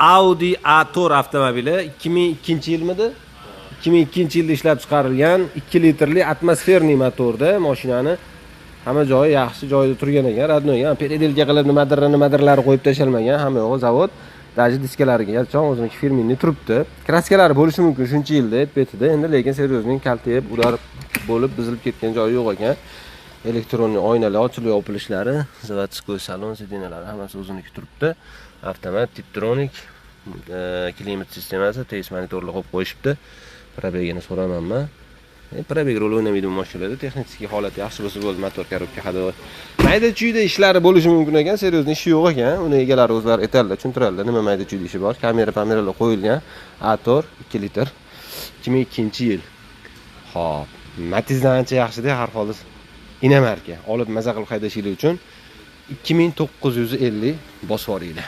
Audi A4 avtomobili 2002-yilmidi? 2002-yilda ishlab chiqarilgan 2 litrli атмосферный motorda mashinani hamma joyi yaxshi joyida turgan ekan, родной ekan. Переделка qilib nimadir nimadirlar qo'yib tashalmagan, hamma yo'g'i zavod. Даже diskalarigacha o'ziniki фирменный turibdi. Краска lari bo'lishi mumkin shuncha yilda betida, endi lekin серьезный kaltayib, удар bo'lib buzilib ketgan joyi yo'q ekan. Электронный oynalar ochilib yopilishlari, заводской salon сиденья lari hammasi o'ziniki turibdi. Avtomat, Tiptronic, klimat sistemasi, TS monitorlar qo'yib qo'yishibdi. Пробег ini so'ramanman. Пробег rol o'ynamaydi bu mashinalarda. Texnik holati yaxshi bo'lsa bo'ldi, motor, коробка, ходовой. Mayda chuyda ishlari bo'lishi mumkin ekan, серьезный ishi yo'q ekan. Uni egalari o'zlari aytadilar, tushuntiradilar, nima mayda chuyda ishi bor. Kamera, pameralar qo'yilgan. A4 2 litr 2002-yil. Xo'p, Matizdan ancha yaxshida har holda иномарка. Olib maza qilib haydashinglar uchun 2950 bosib yuboringlar.